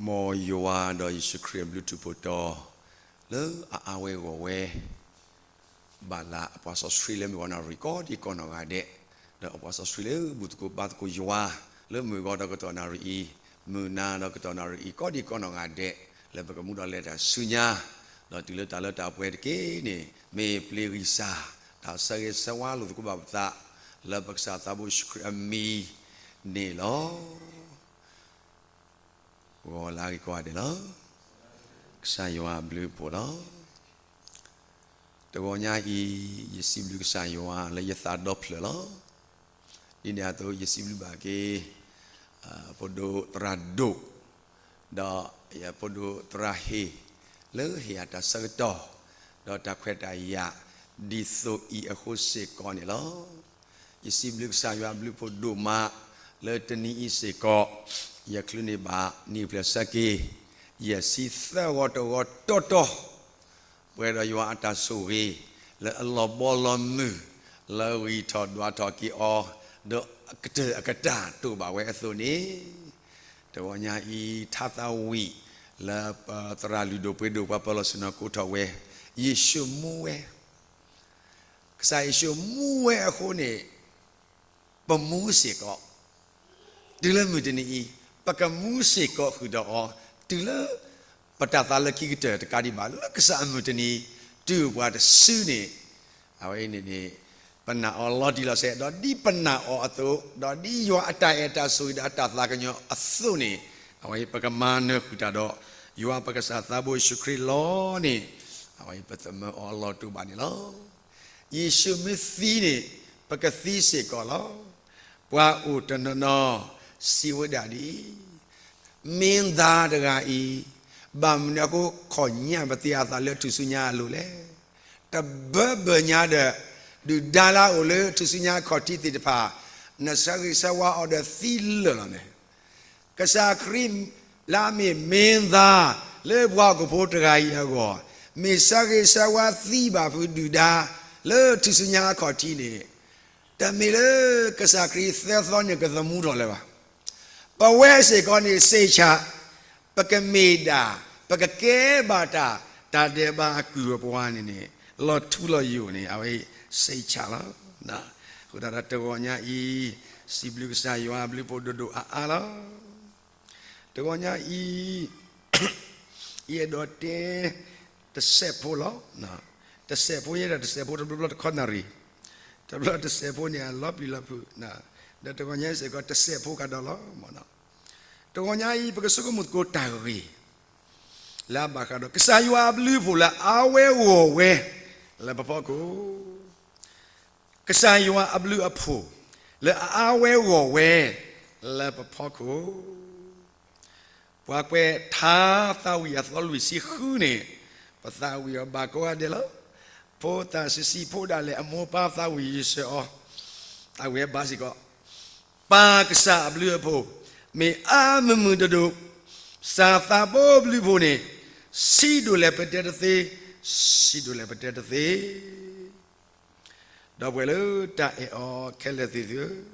မ်ယွၤဒီးယ့ၣ်ၡူးခရံာ်အဘျုးထူးဖှိၣ်တီၤ လၢအအါဝဲဂီၢ်ဝဲ ဘၣ်လၢအပှၤစီဆှံလၢမုၢ်ဂီၤနၣ်ရံၣ်ကိးဒံကိးနီၢ်ဂၤဒဲး, ဒီးအပှၤစီဆှံလၢဘူၣ်သကိးဘါသကိးယွၤ လၢမုၢ်ဂီၤဒီးကတီၢ်နၣ်ရံၣ်အံၤ, မုၢ်နၤဒီးကတီၢ်နၣ်ရံၣ်အံၤ ကိးဒံကိးနီၢ်ဂၤဒဲး, လၢပကမူဒီးလဲၤတၢ်ဆူညါ, ဒီးတုၤလၢတၢ်လၢတၢ်ပှဲၤတက့ၢ်န့ၣ် မ့ၢ်ပျံၤဂံၢ်စၢ် တၢ်ဆၢဂ့ၤဆၢဝါလိာ်သကိးဘၣ်ပသး လၢပကစၢ်သးဘိယ့ၣ်ၡူးခရံာ်အမံၤန့ၣ်လီၤ. ဂီၤလၢအဂ့ၤကိးဂၤဒဲးလီၤ. ကစၢ်ယွၤအဘျုးအဖှိၣ်လီၤ. တဂီၤညါအံၤ ယစံးဘျုးကစၢ်ယွၤလၢယသးဒီဖျၢၣ်လီၤ. ဒ်န့ၣ်အသိး ယစံးဘျုးဘၣ်က့ၤ ဖိဒိၣ်သရၣ်ဒိၣ် ဒီးဖိဒိၣ်သရၣ်ဟ့ၣ် လၢဟ့ၣ်ယၤတၢ်ဆၢကတီၢ် ဒီးတၢ်ခွဲးတၢ်ယာ် ဒ်သိးအံၤအဃိစ့ၢ်ကီးန့ၣ်လီၤ. ယစံးဘျုးကစၢ်ယွၤအဘျုးအဖှိၣ်ဒိၣ်မး လၢတနံၤအံၤစ့ၢ်ကီး ယချုးန့ၢ်ဘၣ်နံၣ်ဖျၢၣ်ဆၢက့ၤ ယဲၢ်ဆံသၢဂီၤတဂီၤတီတီ ပှဲၤဒီးယွၤအတၢ်ဆိၣ်ဂ့ၤ လၢအလီၤဘီလီၤမုၢ် လၢဂံၢ်ထီၣ်ဒွးထီၣ်က့ၤအီၤ ဒီးကတၢၢ်အကတၢၢ်တိာ်ဘၣ်ဝဲအသိးန့ၣ်, တဂီၤညါအံၤ ထါသးဝံၣ် လၢပသရၣ်လုၢ်ဒိၣ်ပှ့ၤဒိၣ်ပှၤပၢၤလီၢ်ဆ့ၣ်နီၤကိးထီၣ်ဝဲ, ယ့ၣ်ၡူးမူဝဲ, ကစၢ်ယ့ၣ်ၡူးမူဝဲအဃိန့ၣ် ပမူစ့ၢ်ကီး တုၤလၢမုၢ်တနံၤအံၤ ပကမူစ့ၢ်ကီးဃုာ်ဒီးအီၤ တုၤလၢပတၢ်သးလၢခံကတၢၢ်တကးဒံးဘၣ် လၢကစၢ်အမုၢ်တနံၤ တုၤပှၤတစုန့ၣ်, အဝဲအံၤန့ၣ်န့ၣ် ပနာ်အီၤလီၤတံၢ်လီၤဆဲး ဒီးဒ်ပနာ်အီၤအသိး ဒီးဒ်ယွၤအတၢ်အဲၣ်တၢ်ဆိၣ်ဂ့ၤဒီးအတၢ်သးကညီၤအသိးန့ၣ်, အဝဲအံၤပကမၤနၢၤဃုာ်တၢ်ဒီး ယွၤပကစၢ်သးဘိယ့ၣ်ၡူးခရံာ်လီၤန့ၣ်, အဝဲအံၤပသမၢအီၤအလီၢ်တအိၣ်ဘၣ်န့ၣ်လီၤ. ယ့ၣ်ၡူးမ့ၢ်သံန့ၣ် ပကသံစ့ၢ်ကီးလီၤ. ပှၤအိၣ်တနီၤနီၤ စံးဝဲဒၣ်ဒ်အံၤ, မင်းသားတဂၤအံၤ ဘၣ်မနုၤအဃိ ခိၣ်ညၣ်ပသ့အသးလၢထူၣ်စုညါအလိၤလဲၣ်. တဘၢဘၢညါဒီး ဒုၣ်ဒါလၢအအိၣ်လၢထူၣ်စုညါအခီၣ်ထံးသ့ၣ်တဖၣ် နဆၢဂ့ၤဆၢဝါအီၤဒီးသံလၢာ်လီၤန့ၣ် ကစၢ်ခရံာ်လၢအမ့ၢ်မင်းသား လၢပှၤဟီၣ်ခိၣ်ဖိတဂၤအံၤအဂီၢ်, မ့ၢ်ဆၢဂ့ၤဆၢဝါသံဘၣ်ဖုးဒုၣ်ဒါ လၢထူၣ်စုညါအခီၣ်ထံးန့ၣ်, တမ့ၢ်လၢကစၢ်ခရံာ်သၢသီန့ၣ်ကသမူထီၣ်လၢၤဘၣ်. ပဝဲစ့ၢ်ကီးန့ၣ် စ့ၢ်ဆၣ် ပကမ့ၢ်ဒၣ် ပကကဲဘၣ်တၢ် တၢ်ဒဲးဘးအကုၢ်အပှၤန့ၣ်န့ၣ် လီၤထူလီၤယိာ်န့ၣ် အဝဲစ့ၢ်ဆၣ်လီၤ. အဃိသတးဒီးတဂီၤညါအံၤ စံးဘျုးကစၢ်ယွၤအဘျုးအဖှိၣ်ဒိၣ်ဒိၣ်အါအါလီၤ. တဂီၤညါအံၤ ယအဲၣ်ဒိးတဲ တစဲးဖိလီၤ. တစဲးဖိယဲဒီးတစဲးဖိတဘျီဘျီတခီနၣ်ရံၣ်, တဘျီတစဲးဖိန့ၣ် အလီၤပျံၤလီၤဖုး, ဒီးတဂီၤညါအံၤစ့ၢ်ကီးတစဲးဖိကဒီးလီၤ. တဂီၤညါအံၤ ပကဆိကမိၣ်သကိးတၢ်ဂ့ၢ် လၢအဘၣ်ဃးဒီး ကစၢ်ယွၤအဘျုးအဖှိၣ်လၢအအါဝဲဂီၢ်ဝဲ လၢပဖီခိၣ် ကစၢ်ယွၤအဘျုးအဖှိၣ် လၢအအါဝဲဂီၢ်ဝဲ လၢပဖီခိၣ်, ပှၤကွဲးထါသးဝံၣ်အသီလွံၢ်ဆံဃုန့ၣ် ပသးဝံၣ်အီၤဘၣ်ကိးဂၤဒဲးလီၤ. ဖိသၣ်ဆံးဆံးဖိဒၣ်လဲာ်အမိၢ်ပၢ်သးဝံၣ်ယဆၢအီၤ, သးဝံၣ်အဘၣ်စ့ၢ်ကီး, ပၢ်ကစၢ်အဘျုးအဖှိၣ် မ့ၢ်အါမုာ်မုာ်ဒိၣ်ဒိၣ်, ကစၢ်သးဘိအဘျုးအဖှိၣ်န့ၣ် ဆံးဒိၣ်လဲၣ်ပတဲတသ့, ဆံးဒိၣ်လဲၣ်ပတဲတသ့ ဒီပုၢ်ဝဲၢ်လၢတၢ်အဲၣ်အီၤခဲလၢာ်သ့ၣ်သုဧၢ,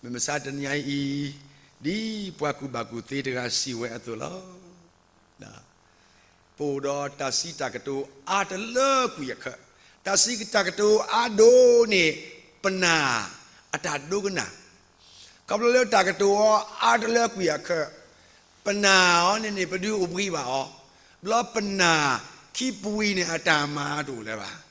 မုၢ်မဆါတနံၤအံၤ, ဒ်ပှၤကူၣ်ဘၣ်ကူၣ်သ့တဂၤစံးဝဲအသိးလီၤ. ပအိၣ်ဒီးတၢ်စံးတၢ်ကတိၤအါတလၢကွံာ်အခၢး, တၢ်စံးတၢ်ကတိၤအါဒိၣ်န့ၣ် ပနာ်အတၢ်ဒိကနၣ်, ခီဖျိလၢတၢ်ကတိၤအီၤအါတလၢကွံာ်အခၢး, ပနာ်အီၤန့ၣ်န့ၣ် ပဒုးအိၣ်ဘှံးဘၣ်အီၤ, ဘျီပနာ်ခံပူၤအံၤန့ၣ် အတၢ်မၤတအိၣ်လၢၤဘၣ်.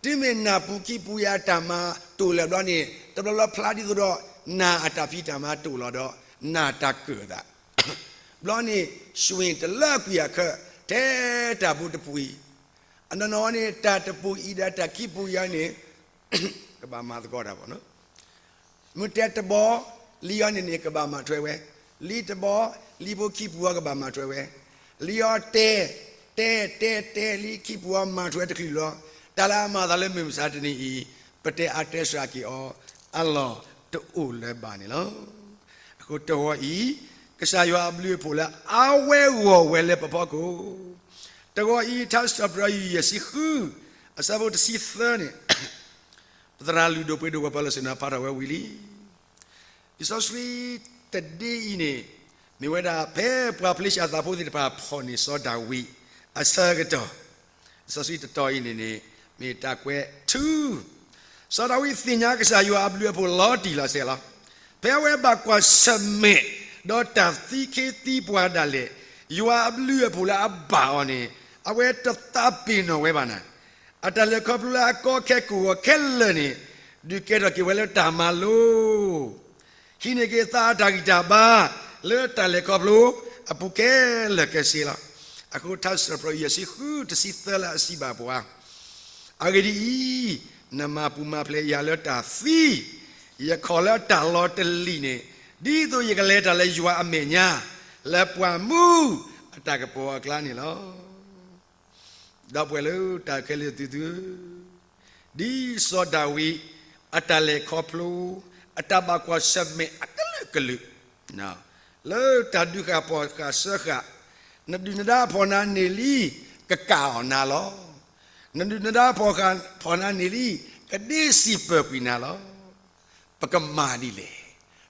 တုၤမ့ၢ်နၢ်ပူၤခံပူၤအံၤအတၢ်မၤတအိၣ်လၢၤဘျီန့ၣ် တဘျီဘျီဖျါဒ်သိးဒီး နၢ်အတၢ်ဖံးတၢ်မၤတအိၣ်လီၤဒီး နၢ်တၢ်ကၢၣ်သး, ဘျီန့ၣ် swing တလၢကွံာ်အခၢး ထဲတၢ်ဘိတပူၤအံၤ, အနီၢ်နီၢ်န့ၣ် တၢ်တပူၤအံၤဒီးတၢ်ခံပူၤအံၤန့ၣ် ကဘၣ်မၤသကိးတၢ်ဘၣ်နီၤ မ့ၢ်တဲတဘီ လံအီၤန့ၣ်န့ၣ် ကဘၣ်မၤထွဲဝဲ, လံတဘီ လံဖိခံပူၤအီၤကဘၣ်မၤထွဲဝဲ, လံအီၤတဲ တဲ တဲ တဲ လံခံပူၤအီၤမၤထွဲတချုးလီၤ. တၢ်လၢအမၤသးလၢမုၢ်မဆါတနံၤအံၤ ပတဲအါတဲစှၤက့ၤအီၤ အလီၢ်တအိၣ်လၢၤဘၣ်န့ၣ်လီၤ. အဃိတဂီၤအံၤ ကစၢ်ယွၤအဘျုးအဖှိၣ်လၢအဝဲဂီၢ်ဝဲလၢပဖီခိၣ်, တဂီၤအံၤ ထါစံးထီၣ်ပတြၢၤယွၤယဲၢ်ဆံဃု အဆၢဖိတဆံသၢန့ၣ် ပသရၣ်လုၢ်ဒိၣ်ပှ့ၤဒိၣ်ပှၤပၢၤလီၢ်ဆ့ၣ်နီၤဖးထီၣ်ဝဲဝံၤလံ. လံာ်စီဆှံတဒ့အံၤန့ၣ် မ့ၢ်ဝဲဒၣ်ဖဲပှၤဖလ့ၡအၤသးဖိသ့ၣ်တဖၣ်ဖီၣ်န့ၢ်စီၤဒၤဝံးအဆၢကတီၢ်, လံာ်စီဆှံတတီၤအံၤန့ၣ်န့ၣ် မ့ၢ်တၢ်ကွဲးထူ, စီၤဒၤဝံးသ့ၣ်ညါကစၢ်ယွၤအဘျုးအဖှိၣ်လီၤတံၢ်လီၤဆဲးလီၤ. ဖဲအဝဲဘၣ်ကွၢ်ဆၢၣ်မဲာ် ဒီးတၢ်သံခ့သံပှၤဒၣ်လဲာ်, ယွၤအဘျုးအဖှိၣ်လၢအဘၣ်အီၤန့ၣ် အဝဲတသးပ့ၤနီၣ်ဝဲဘၣ်နၤ, အတၢ်လဲၤခီဖျိလၢအကီခဲကိၢ်ဂီၤခဲလၢာ်န့ၣ် ဒုးကဲထီၣ်က့ၤဝဲလၢတၢ်မၤလိ ဟံးန့ၢ်က့ၤသးအတၢ်ဂံၢ်တၢ်ဘါ လၢတၢ်လဲၤခီဖျိအပူၤခဲလၢာ်ခဲဆ့လီၤ. အဃိထါစံးထီၣ်ပတြၢၤ ယဲၢ်ဆံဃု တဆံသၢလၢအစံးဘၣ်ပှၤ, အဂ့ၢ်ဒ်အံၤ, နမၤပူၤမၤဖျဲးယၤလၢတၢ်သံ, ယခီၣ်လၢတၢ်လီၤတလံာ်န့ၣ်, ဒ်သိးယကလဲၤတၢ်လၢယွၤအမဲာ်ညါ, လၢပှၢ်မူအတၢ်ကပီၤအကျါန့ၣ်လီၤ. ဒီပုၢ်ဝဲၢ်လၢတၢ်ခဲလၢာ်သ့ၣ်သုဧၢ, ဒ်စီၤဒၤဝံးအတၢ်လဲၤခီဖျိ, အတၢ်ဘၣ်ကွၢ်ဆၢၣ်မဲာ်အကလုာ်ကလုာ်, လၢတၢ်ဒုးဃာ်ဖီၣ်ဃာ်စၢဃာ်, နဒုၣ်နဒါဖီၣ်နၤန့ၢ်လံ, ကကးအီၣ်နၤလီၤ. နဒုၣ်နဒါဖီၣ်ဃာ်ဖီၣ်နၤန့ၢ်လံ, ကဒ့စံးပၢၢ်ကွံာ်နၤလီၤ. ပကမၤဒ်လဲၣ်.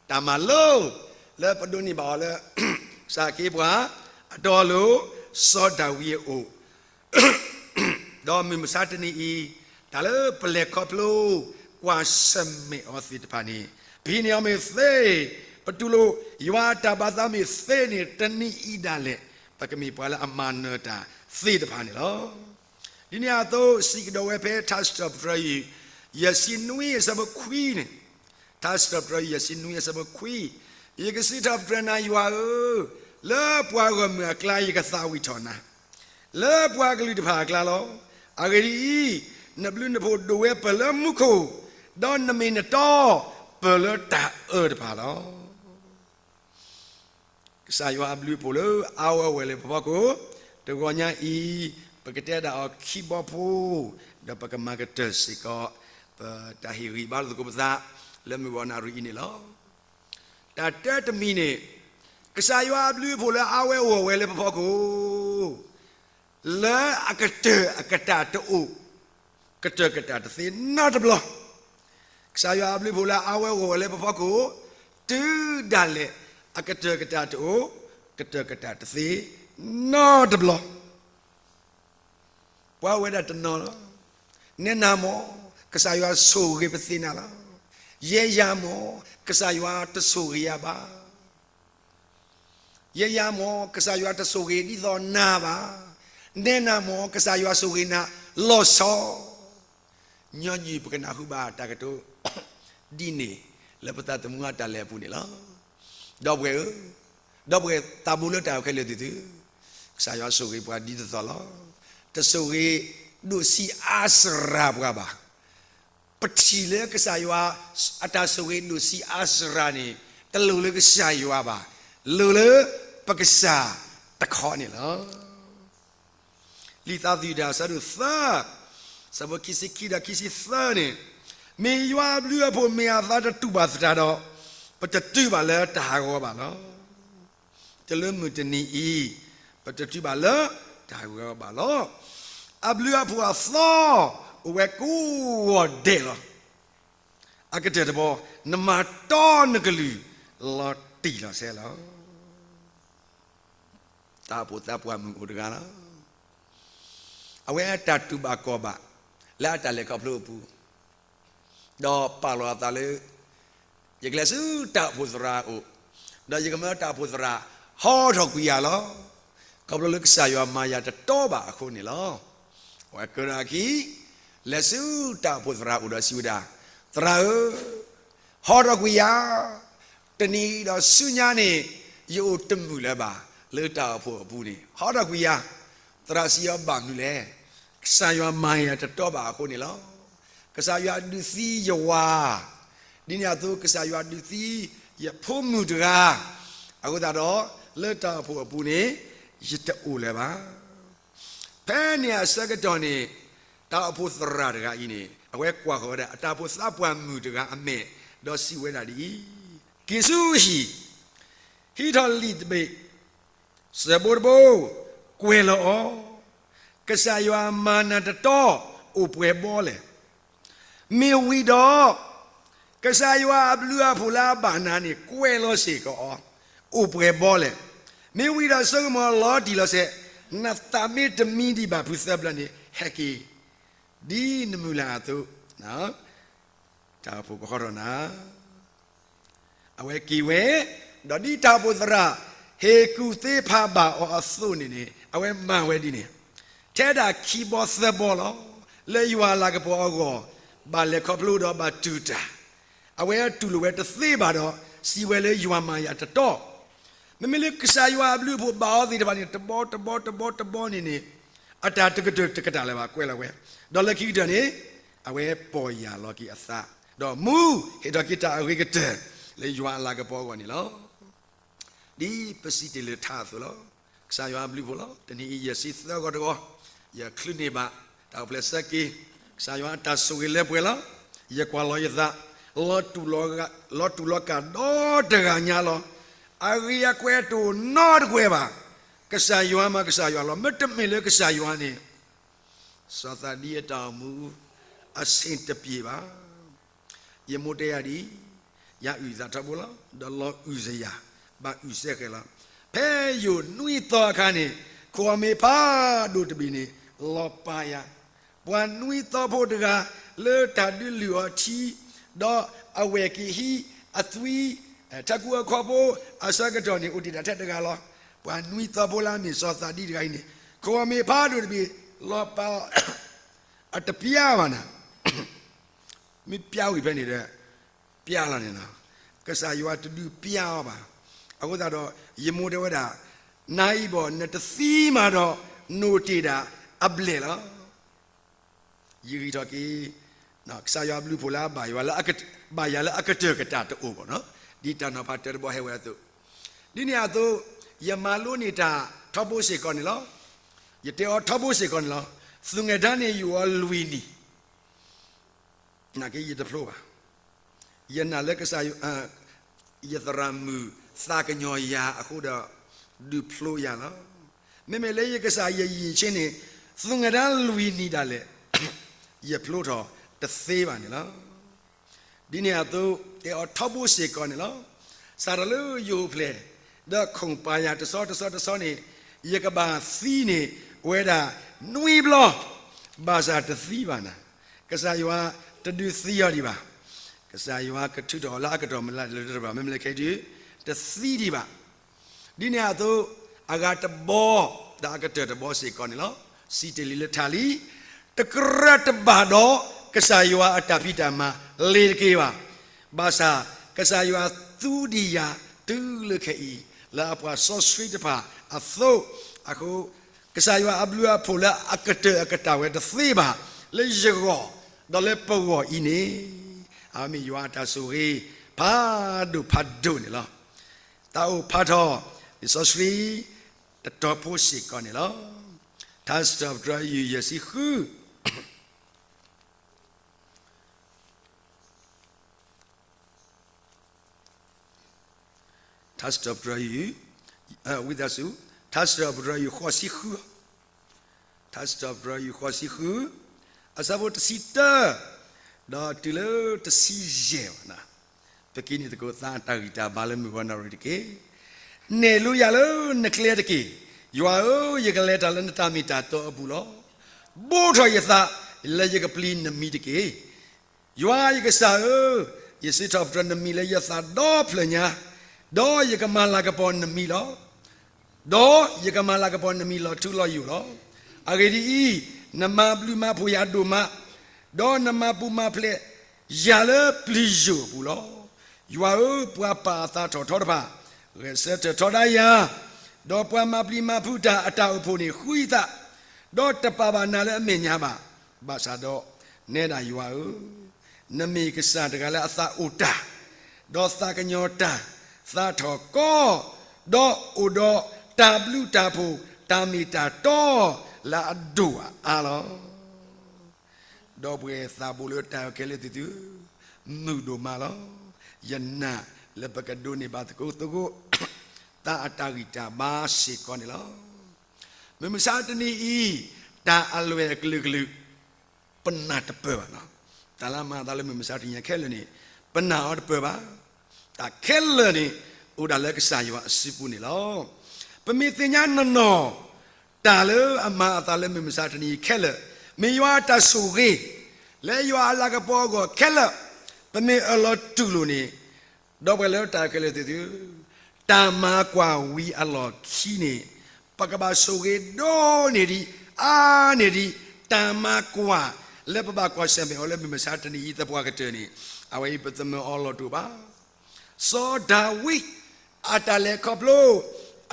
တၢ်မၤလိလၢပဒိးန့ၢ်ဘၣ်အီၤလၢ စးခ့ပှၤအတီအလိၤ, စီၤဒၤဝံးအအိၣ်, ဒီးမုၢ်မဆါတနံၤအံၤ, တၢ်လၢပလဲၤခီဖျိကွၢ်ဆၢၣ်မဲာ်အီၤသ့ၣ်တဖၣ်န့ၣ်, ပဟံးန့ၢ်အီၤမ့ၢ်သ့, ပတူၢ်လိာ်ယွၤအတၢ်ဘၣ်သးမ့ၢ်သ့န့ၣ်, တနံၤအံၤဒၣ်လဲာ် ပကမ့ၢ်ပှၤလၢအမၤနၢၤတၢ်သ့ၣ်တဖၣ်န့ၣ်လီၤ. ဒ်န့ၣ်အသိး စံးကဒီးဝဲဖဲထါစံးထီၣ်ပတြၢၤ ယဲၢ်ဆံနွံ အဆၢဖိခွံန့ၣ်, ထါစံးထီၣ်ပတြၢၤ ယဲၢ်ဆံနွံ အဆၢဖိခွံ, ယကစံးထီၣ်ပတြၢၤနၤယွၤဧၢ, လၢပှၤဂီၢ်မုၢ်အကျါယကသးဝံၣ်ထီၣ်နၤ, လၢပှၤကလုာ်တဖၣ်အကျါလီၤ. အဂ့ၢ်ဒ်အံၤ, နဘျုးနဖှိၣ်ဒိၣ်ဝဲပၢၢ်လၢမူခိၣ်, ဒီးနမ့ၢ်နတီပၢၢ်လၢတၢ်အၢတဖၣ်လီၤ. ကစၢ်ယွၤအဘျုးအဖှိၣ်လၢအါဝဲဝဲၢ်လၢပဖီခိၣ်, တဂီၤညါအံၤ, ပကတဲဒၣ်အီၤခံဘီဖိ, ဒီးပကမၤကတၢၢ်စ့ၢ်ကီး ပတၢ်ဟ့ၣ်ဂံၢ်ဘါလိာ်သကိးပသး လၢမုၢ်ဂီၤနၣ်ရံၣ်အံၤန့ၣ်လီၤ. တၢ်တၢတမံၤန့ၣ်, ကစၢ်ယွၤအဘျုးအဖှိၣ်လၢအါဝဲဝဲၢ်ဝဲၢ်လၢပဖီခိၣ် လၢအကတၢၢ်အကတၢၢ်တအိၣ်, ကတၢၢ်ကတၢၢ်တသ့နီတဘျီ. ကစၢ်ယွၤအဘျုးအဖှိၣ်လၢအါဝဲဝဲၢ်ဝဲၢ်လၢပဖီခိၣ်, တုၤဒၣ်လဲာ် အကတၢၢ်ကတၢၢ်တအိၣ်, ကတၢၢ်ကတၢၢ်တသ့နီတဘျီ. ပှၤဝဲဒၣ်တနီၤလီၤ. နဲနၤမ့ၢ် ကစၢ်ယွၤဆိၣ်ဂ့ၤပသ့နၤလီၤ. ယဲယၤမ့ၢ် ကစၢ်ယွၤတဆိၣ်ဂ့ၤယၤဘၣ်. ယဲယၤမ့ၢ် ကစၢ်ယွၤတဆိၣ်ဂ့ၤဒ်သိးနၤဘၣ်. နဲနၤမ့ၢ် ကစၢ်ယွၤဆိၣ်ဂ့ၤနၤလီၤဆီ. ညီနုၢ်ပကနၢ်ဟူဘၣ်တၢ်ကတိၤ ဒ်န့ၣ် လၢပသးသမူအတၢ်လဲၤအပူၤန့ၣ်လီၤ. ဒီပုၢ်ဝဲၢ်ဧၢ, ဒီပုၢ်ဝဲၢ်သးဘိလၢတၢ်ခဲလၢာ်သ့ၣ်သု, ကစၢ်ယွၤဆိၣ်ဂ့ၤပှၤဒ်သိးသိးလီၤ. တဆိၣ်ဂ့ၤဒိၣ်ဆံးအါစှၤပှၤဘၣ်. ပထံၣ်လၢကစၢ်ယွၤအတၢ်ဆိၣ်ဂ့ၤဒိၣ်ဆံးအါစှၤန့ၣ် တလိၣ်လၢကစၢ်ယွၤဘၣ်, လိၣ်လၢပကစၢ်တခီန့ၣ်လီၤ. လံာ်သးသယုၢ်တၢ်အဆၢဒိၣ်သၢ, ဆၢဖိခံဆံခံဒီးခံဆံသၢန့ၣ်, မ့ၢ်ယွၤအဘျုးအဖှိၣ်မ့ၢ်အသးတတူၢ်ဘၣ်သတးဒီး, ပတတုၤဘၣ်လၢတၢ်ဟးဂီၤဘၣ်လီၤ. တုၤလၢမုၢ်တနံၤအံၤ, ပတတုၤဘၣ်လၢတၢ်ဟးဂီၤဘၣ်လီၤ. အဘျုးအဖှိၣ်အသီ အိၣ်ဝဲကိးဂီၤဒဲးလီၤ. အကတၢၢ်တဘီ, နမၤတီနကလုၢ်လီၤတံၢ်လီၤဆဲးလီၤ. တၢ်အိၣ်ဖှိၣ်သးပှၢ်မုၣ်အိၣ်တဂၤလီၤ. အဝဲအတၢ်တူၢ်ဘၣ်ခီၣ်ဘၣ် လၢအတၢ်လဲၤခီဖျိအပူၤ, ဒီးပာ်လီၤအသးလၢ ယကလဲၤဆူတၢ်အိၣ်ဖှိၣ်သရၣ်အအိၣ်, ဒီးယကမၢတၢ်အိၣ်ဖှိၣ်သရၣ်ဟီထီၣ်ကွံာ်ယၤလီၤ. ခီဖျိလၢကစၢ်ယွၤမၤယၤတတီဘၣ်အဃိန့ၣ်လီၤ. အဝဲကၢထီၣ်အခံ, လဲၤဆူတၢ်အိၣ်ဖှိၣ်သရၣ်အအိၣ်ဒီးစံးဝဲဒၣ်, သရၣ်ဧၢ, ဟီထီၣ်ကွံာ်ယၤ, တနံၤဒီးဆူညါန့ၣ် ယအိၣ်တမုာ်လၢၤဘၣ် လၢတၢ်အိၣ်ဖှိၣ်အပူၤန့ၣ် ဟီထီၣ်ကွံာ်ယၤ. သရၣ်စံးအီၤဘၣ်မနုၤလဲၣ်. ကစၢ်ယွၤမၤယၤတတီဘၣ်အဃိန့ၣ်လီၤ. ကစၢ်ယွၤဒုးသံယဝၤ, ဒ်န့ၣ်အသိး ကစၢ်ယွၤဒုးသံယဖိမုၣ်တဂၤ, အဃိသတးဒီး လၢတၢ်အိၣ်ဖှိၣ်အပူၤန့ၣ် ယတအိၣ်လၢၤဘၣ်. ဖဲန့ၣ်အဆၢကတီၢ်န့ၣ် တၢ်အိၣ်ဖှိၣ်သရၣ်တဂၤအံၤန့ၣ် အဝဲကွၢ်ဃီၤဝဲဒၣ်အတၢ်အိၣ်ဖှိၣ်သးပှၢ်မုၣ်တဂၤအမဲာ်, ဒီးစံးဝဲဒၣ်ဒ်အံၤ, က့ၤဆူဟံၣ်, ဟံးထီၣ်လံာ်တဘ့ၣ်, စၢဘိတဘိ, ကွဲးလီၤအီၤ, ကစၢ်ယွၤမၤနၤတတီအိၣ်ပှဲၤဘီလဲၣ်. မ့ၢ်ဝံၤဒီး ကစၢ်ယွၤအဘျုးအဖှိၣ်လၢအဘၣ်နၤန့ၣ် ကွဲးလီၤစ့ၢ်ကီးအီၤ, အိၣ်ပှဲၤဘီလဲၣ်. မ့ၢ်ဝံၤဒီးဆိကမိၣ်လီၤတံၢ်လီၤဆဲး, နသးမ့ၢ်တမံဒံးဘၣ်ဖုသၢဖျၢၣ်န့ၣ် ဟဲက့ၤ ဒ်နမုၢ်လၢ်အသိး, တၢ်အိၣ်ဖှိၣ်ကဟီထီၣ်နၤ အဝဲက့ၤဝဲ, ဒီးဒ်တၢ်အိၣ်ဖှိၣ်သရၣ် ဟ့ၣ်ကူၣ်သ့ဖးဘၣ်အီၤအသိးန့ၣ်န့ၣ် အဝဲမၤဝဲဒ်န့ၣ်, ထဲဒၣ်ခံဘီသၢဘီလီၤ. လၢယွၤအလၤကပီၤအဂီၢ် ဘၣ်လဲၤခီဖျိဒီးဘၣ်တူၢ်တၢ်, အဝဲတူၢ်လိာ်ဝဲတသ့ဘၣ်ဒီး စံးဝဲလၢယွၤမၤယၤတတီ, မ့မ့ၢ်လၢကစၢ်ယွၤအဘျုးအဖှိၣ်ဘၣ်အီၤသ့ၣ်တဖၣ်န့ၣ် တဘီတဘီတဘီတဘီန့ၣ်န့ၣ် အတၢ်တကတၢၢ်တကတၢၢ်လၢၤဘၣ်ကွဲးလီၤဝဲ, ဒီးလၢခံကတၢၢ်န့ၣ် အဝဲပီၢ်ယၢ်လီၤက့ၤအသး, ဒီးမူဟ့ၣ်ထီၣ်က့ၤတၢ်အဂ့ၤကတၢၢ် လၢယွၤအလၤကပီၤအဂီၢ်န့ၣ်လီၤ. ဒ်ပစံးတ့ၢ်လၢထါအသိးလီၤ. ကစၢ်ယွၤအဘျုးအဖှိၣ်လီၤ. တနံၤအံၤယဲၢ်ဆံသၢဂီၤတဂီၤ, ယချုးန့ၢ်ဘၣ် တၢ်အိၣ်ဖျဲၣ်ဆၢက့ၤ, ကစၢ်ယွၤအတၢ်ဆိၣ်ဂ့ၤလၢပှဲၤလီၤ. ယကွၢ်လီၤယသး လီၤတူာ်လီၤကာ်ဒီတဂၤညါလီၤ. အဂ့ၤအကွဲးတအိၣ်နီတကွဲးဘၣ်. ကစၢ်ယွၤမးကစၢ်ယွၤလီၤ. မ့တမ့ၢ်လၢကစၢ်ယွၤန့ၣ် စီၤသးဒံအတၢ်အိၣ်မူ အဆင်တပြေဘၣ်. ယမိၢ်တဲယၤဒ်အံၤ, ယအုၣ်သးထီဘိလီၤ, ဒီးလီၤအုၣ်စ့ၢ်ယၤ, ဘၣ်အုၣ်စ့ၢ်ကီးလီၤ. ဖဲယအိၣ်နွံသီအခါန့ၣ် ခိၣ်အမ့ၢ်ဖးဒိၣ်တဘ့ၣ်န့ၣ် လီၤပာ်ယၤ, ပှၤနွံသီဖိတဂၤ လၢတၢ်ဒုးလုၢ်အီၤထံ ဒီးအဝဲၢ်က့ၤဟံးအသွံ, ထးကူအခိၣ်ဖိအဆၢကတီၢ်န့ၣ် အိၣ်တ့ၢ်တၢ်ထဲတဂၤလီၤ. ပှၤနွံသီဖိလၢအမ့ၢ်စီၤသးဒံတဂၤအံၤန့ၣ် ခိၣ်အမ့ၢ်ဖးဒိၣ်တဘ့ၣ် လီၤပာ် အတပျၢ်ဘၣ်နၤ, မ့ၢ်ပျၢ်ဝံၤဖဲန့ၣ်ဒီး ပျၢ်လီၤန့ၣ်လီၤ. ကစၢ်ယွၤတဒုးပျၢ်အီၤဘၣ်. အဃိသတးဒီး ယမိၢ်တဲဝဲဒၣ်, နၤအံၤဘၣ် နတသံမးဒီး နိၣ်တ့ၢ်ဒၣ်အဘျဲၣ်လီၤ. ယဂံၢ်ထီၣ်က့ၤ ကစၢ်ယွၤအဘျုးအဖှိၣ်လၢအဘၣ်ယၤလၢအကတၢၢ်ကတၢၢ်တအိၣ်ဘၣ်နီၤ, ဒ်တၢ်နီၤဖးတၢတဘီဟဲဝဲအသိး, ဒ်န့ၣ်အသိး ယမၤလိန့ၢ်တၢ်ထီဘိစ့ၢ်ကီးန့ၣ်လီၤ. ယတဲအီၤထီဘိစ့ၢ်ကီးန့ၣ်လီၤ. သူၣ်ငဲၤဒါန့ၣ်ယအိၣ်အီၤလွံၢ်နံၣ် နာ်က့ယတဖျိဘၣ်. ယနာ်လၢကစၢ်, ယသရၣ်မုၣ်သးကညီၤယၤအဃိဒီး ဒုးဖျိယၤလီၤ. မ့မ့ၢ်လၢယကစၢ်ယယံာ်ဆ့န့ၣ် သူၣ်ငဲၤဒါလွံၢ်နံၣ်ဒၣ်လဲာ် ယဖျိထီၣ်တသ့ဘၣ်န့ၣ်လီၤ. ဒ်န့ၣ်အသိး တဲအီၤထီဘိစ့ၢ်ကီးန့ၣ်လီၤ. စးထီၣ်လၢယအိၣ်ဖျဲၣ် ဒီးခိၣ်ပာ်ယၤတဆီတဆီတဆီန့ၣ် ယကဘၣ်သံန့ၣ် ဝဲဒၣ်နွံဘျီ ဘၣ်ဆၣ်တသံဘၣ်နၤ. ကစၢ်ယွၤတဒုးသံအီၤဒံးဘၣ်. ကစၢ်ယွၤကထုးထီၣ်အီၤလၢအကတီၢ်မုၢ်လၢ်လၢတဘၣ် မ့မ့ၢ်လၢခဲအံၤဒုး တသံဒံးဘၣ်. ဒ်န့ၣ်အသိး အဂၤတဘီ ဒီးအကတၢၢ်တဘီစ့ၢ်ကီးန့ၣ်လီၤ. စံးတ့ၢ်လံလၢထါလံ, တကြၢးတဘၣ်ဒီး ကစၢ်ယွၤအတၢ်ဖံးတၢ်မၤလ့ၤတက့ၢ်ဘၣ်. ဘၣ်ဆၣ် ကစၢ်ယွၤသူဒံးယၤတုၤလၢခဲအံၤ လၢအပှၤစီဆှံတဖၣ်အသိး, အဃိ ကစၢ်ယွၤအဘျုးအဖှိၣ်လၢအကတၢၢ်အကတၢၢ်ဝဲတသ့ဘၣ် လၢယဂီၢ် ဒီးလၢပဂီၢ်အံၤန့ၣ်, အမ့ၢ်ယွၤအတၢ်ဆိၣ်ဂ့ၤ ဖးဒိၣ်ဖးဒိၣ်န့ၣ်လီၤ. သးအိၣ်ဖးထီၣ် လံာ်စီဆှံ တတီၤဖိစ့ၢ်ကီးန့ၣ်လီၤ. ထါစံးထီၣ်ပတြၢၤယုၢ်ယဲၢ်ဆံဃု ထါစံးထီၣ်ပတြၢၤယုၢ်, ဝံသးစူၤ, ထါစံးထီၣ်ပတြၢၤယုၢ်ဃိးဆံဃု, ထါစံးထီၣ်ပတြၢၤယုၢ်ဃိးဆံဃု, အဆၢဖိတဆံတၢ ဒီးတုၤလၢတဆံယဲၢ်ဘၣ်နၤ, ပက့ၤန့ၣ်သကိးသးအတၢ်ဂံၢ်တၢ်ဘါလၢမုၢ်ဂီၤနၣ်ရံၣ်တက့ၢ်. နဲၣ်လိယၤလၢနကျဲတက့ၢ်. ယွၤဧၢ, ယကလဲၤတၢ်လၢနတၢ်မ့ၢ်တၢ်တီအပူၤလီၤ. ဘိးထီၣ်ယသးလၢယကပျံၤနမံၤတက့ၢ်. ယွၤယကစၢ်ဧၢ, ယစံးထီၣ်ပတြၢၤနမံၤလၢယသးဒီဖျၢၣ်ညါ, ဒီးယကမၤလၤကပီၤနမံၤလီၤ. ဒီးယကမၤလၤကပီၤနမံၤလီၤထူလီၤယိာ်လီၤ. အဂ့ၢ်ဒ်အံၤ, နမၤဘျုးမၤဖှိၣ်ယၤဒိၣ်မး, ဒီးနမၤပူၤမၤဖျဲးယၤလၢပျံၤယိာ်အပူၤလီၤ. ယွၤဧၢ, ပှၤပာ်အသးထီၣ်ထီတဖၣ် ဂဲၤဆၢထၢၣ်ထီဒါယၤ, ဒီးပှၤမၤပျံၤမၤဖုးတၢ်အတၢ်အိၣ်ဖှိၣ်န့ၣ် ဃုသး, ဒီးတပာ်ဘၣ်နၤလၢအမဲာ်ညါဘၣ်. ဘၣ်ဆၣ်ဒီးနဲဒၣ်ယွၤဧၢ, နမ့ၢ်ကစၢ်တဂၤလၢအသးအိၣ်တၢ်, ဒီးသးကညီၤတၢ်, သးထီၣ်ကီ, ဒီးအိၣ်ဒီးတၢ်ဘျုးတၢ်ဖှိၣ် တၢ်မ့ၢ်တၢ်တီလၢအဒိၣ်အအါလီၤ. ဒီပုၢ်ဝဲၢ်သးဘိလၢတၢ်အဲၣ်ခဲလၢာ်သ့ၣ်သုဧၢ, မုာ်ဒိၣ်မးလီၤ. ယနာ်လၢပကဒိးန့ၢ်ဘၣ်သကိးသကိး သးအတၢ်ဂံၢ်တၢ်ဘါစ့ၢ်ကီးန့ၣ်လီၤ. မုၢ်မဆါတနံၤအံၤ တၢ်အလွဲၢ်အကလုာ်ကလုာ် ပနာ်တပၢၢ်ဘၣ်နီၤ. တၢ်လၢအမၤအသးလၢမုၢ်မဆါတနံၤအံၤခဲလၢာ်န့ၣ် ပနာ်အီၤတပၢၢ်ဘၣ်. တၢ်ခဲလၢာ်န့ၣ် အိၣ်ဒၣ်လၢကစၢ်ယွၤအစုပူၤန့ၣ်လီၤ. ပမ့ၢ်သ့ၣ်ညါနီၢ်နီၢ် တၢ်လၢအမၤအသးလၢမုၢ်မဆါတနံၤအံၤခဲလၢာ်, မ့ၢ်ယွၤအတၢ်ဆိၣ်ဂ့ၤ လၢယွၤအလၤကပီၤအဂီၢ်ခဲလၢာ်, ပမ့ၢ်အၢၣ်လီၤတူၢ်လိာ်န့ၣ်, ဒီပုၢ်ဝဲၢ်လၢတၢ်ခဲလၢာ်သ့ၣ်သု, တၢ်မၤကွၢ်ဝံၤအလီၢ်ခံန့ၣ်, ပကဘၣ်ဆိၣ်ဂ့ၤဒိၣ်န့ၢ်ဒံး, အါန့ၢ်ဒံး, တၢ်မၤကွၢ်လၢပဘၣ်ကွၢ်ဆၢၣ်မဲာ်အီၤလၢမုၢ်မဆါတနံၤအံၤသပှၢ်ကတၢၢ်န့ၣ်, အဝဲအံၤပသးမုာ်အီၤလီၤတအိၣ်ဘၣ်. စီၤဒၤဝံး အတၢ်လဲၤခီဖျိ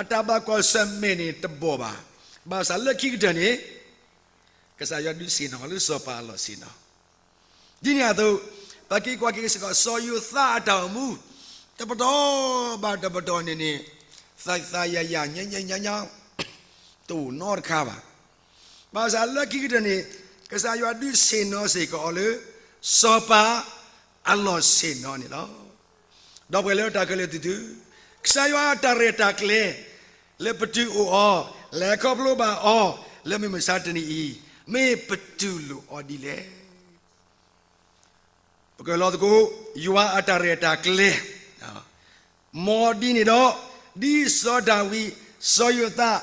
အတၢ်ဘၣ်ကွၢ်ဆၢၣ်မဲာ်န့ၣ်တဘီၣ်ဘၣ်. ဘၣ်ဆၣ်လၢခံကတၢၢ်န့ၣ် ကစၢ်ယွၤဒုးဆ့ၣ်နီၤလၢစီၤပၤအလီၢ်ဆ့ၣ်နီၤ. ဒ်န့ၣ်အသိး ပက့ၤကွၢ်က့ၤစ့ၢ်ကီး စီၤယိၤသးအတၢ်အိၣ်မူ တပတီၢ်ဘၣ်တပတီၢ်န့ၣ်န့ၣ် သးသးယၤယၤ ညါညါညါညါ တအိၣ်နီတခါဘၣ်. ဘၣ်ဆၣ်လၢခံကတၢၢ်န့ၣ် ကစၢ်ယွၤဒုးဆ့ၣ်နီၤစ့ၢ်ကီးအီၤလၢ စီၤပၤအလီၢ်ဆ့ၣ်နီၤန့ၣ်လီၤ. ဒီပုၢ်ဝဲၢ်လၢတၢ်ခဲလၢာ်သ့ၣ်သု, ကစၢ်ယွၤအတၢ်ရဲၣ်တၢ်ကျဲၤ လၢပတုၤအိၣ်အီၤ လဲၤခီဖျိဘၣ်အီၤ လၢမုၢ်မဆါတနံၤအံၤ မ့ၢ်ပတူၢ်လိာ်အီၤဒ်လဲၣ်. ပကလီသကိး ယွၤအတၢ်ရဲၣ်တၢ်ကျဲၤ မ်ဒ်န့ၣ်ဒီး ဒ်စီၤဒၤဝံး စီၤယိၤသး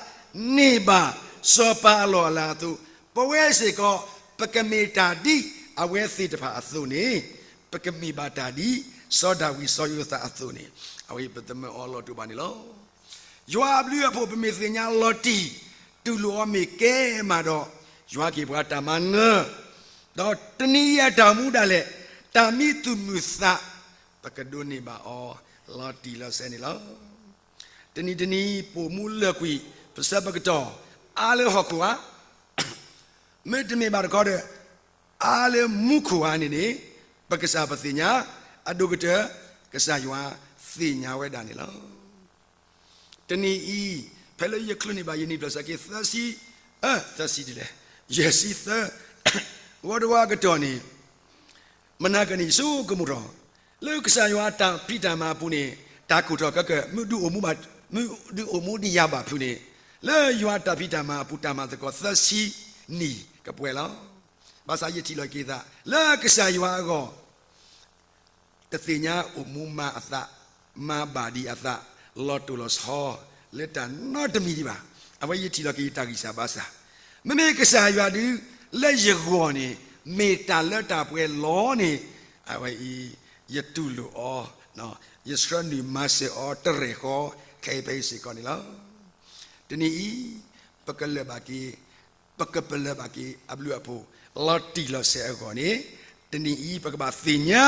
န့ၢ်ဘၣ်စီၤပၤအလီၢ်အလၤအသိး, ပဝဲစ့ၢ်ကီး ပကမ့ၢ်တၢ်ဒ်အဝဲသ့ၣ်တဖၣ်အသိးန့ၣ်, ပကမ့ၢ်ဘၣ်တၢ်ဒ်စီၤဒၤဝံးစီၤယိၤသးအသိးန့ၣ်, အဝဲအံၤပသးမုာ်အီၤလီၤတအိၣ်ဘၣ်န့ၣ်လီၤ. ယွၤအဘျုးအဖှိၣ်ပမ့ၢ်သ့ၣ်ညါလီၤတံၢ် တူၢ်လိာ်အီၤမ့ၢ်ကဲမးဒီး, ယွၤကဟ့ၣ်ပှၤတၢ်မၤနၢၤ, ဒီးတနံၤအံၤအတၢ်အိၣ်မူဒၣ်လဲာ်, တၢ်မံသူၣ်မုာ်သး, ပကဒိးန့ၢ်ဘၣ်အီၤ လီၤတံၢ်လီၤဆဲးန့ၣ်လီၤ. တနံၤတနံၤ ပအိၣ်မူလၢာ်ကွံာ် ပဆၢပကတီၢ် အါလၢဟီၣ်ခိၣ်ဧါ, မ့တမ့ၢ်ဘၣ်တခီဒီး အါလၢမူခိၣ်ဧါန့ၣ်န့ၣ်, ပကစၢ်ပသ့ၣ်ညါ, အဒိၣ်ကတၢၢ် ကစၢ်ယွၤသ့ၣ်ညါဝဲဒၣ်န့ၣ်လီၤ. တနံၤအံၤ ဖဲလၢယချုးန့ၢ်ဘၣ်ယနံၣ်ဖျၢၣ်ဆၢက့ၤသၢဆံ, အၢ သၢဆံဒ်လဲၣ်, ယဲၢ်ဆံသၢ ဂီၤတဝီအကတီၢ်န့ၣ်, မနၤကန့ၣ် ယဆိကမိၣ်ထီၣ် လၢကစၢ်ယွၤအတၢ်ဖံးတၢ်မၤအပူၤန့ၣ်, တၢ်ကိၢ်ထီၣ်ကဲကၢၢ် မုၢ်ဒုးအိၣ်မူဒံးယၤဘၣ်ဖုးန့ၣ်, လၢယွၤအတၢ်ဖံးတၢ်မၤအပူၤ တၢ်မၤသကိးသၢဆံနံၣ်ကပှဲၤလီၤ. ဘၣ်ဆၣ်ယထံၣ်လီၤက့ၤသး လၢကစၢ်ယွၤအဂီၢ် တသ့ၣ်ညါအိၣ်မူမၤအသး, မၤဘၣ်ဒံးအသး, လီၤတိၢ်လီၤဆီ လၢတၢ်နီတမံၤဒံးဘၣ်. အဝဲယထံၣ်လီၤက့ၤယတၢ်ဂံၢ်စၢ်ဘါစၢ်, မ့မ့ၢ်ကစၢ်ယွၤဒုး လၢယဂီၢ်န့ၣ် မ့ၢ်တၢ်လၢတၢ်ပှဲၤလီၤန့ၣ်, အဝဲအံၤ ယတူၢ်လိာ်အီၤ, ယဆှၢနုာ်မၤစၢၤအီၤတရဲၣ်ဃီ ခဲအံၤဖဲအံၤစ့ၢ်ကီးန့ၣ်လီၤ. တနံၤအံၤ ပကလၢာ်ဘၣ်က့ၤ ပကပလၢၢ်ဘၣ်က့ၤအဘျုးအဖှိၣ် လီၤတံၢ်လီၤဆဲးအဂီၢ်န့ၣ်, တနံၤအံၤ ပကဘၣ်သ့ၣ်ညါ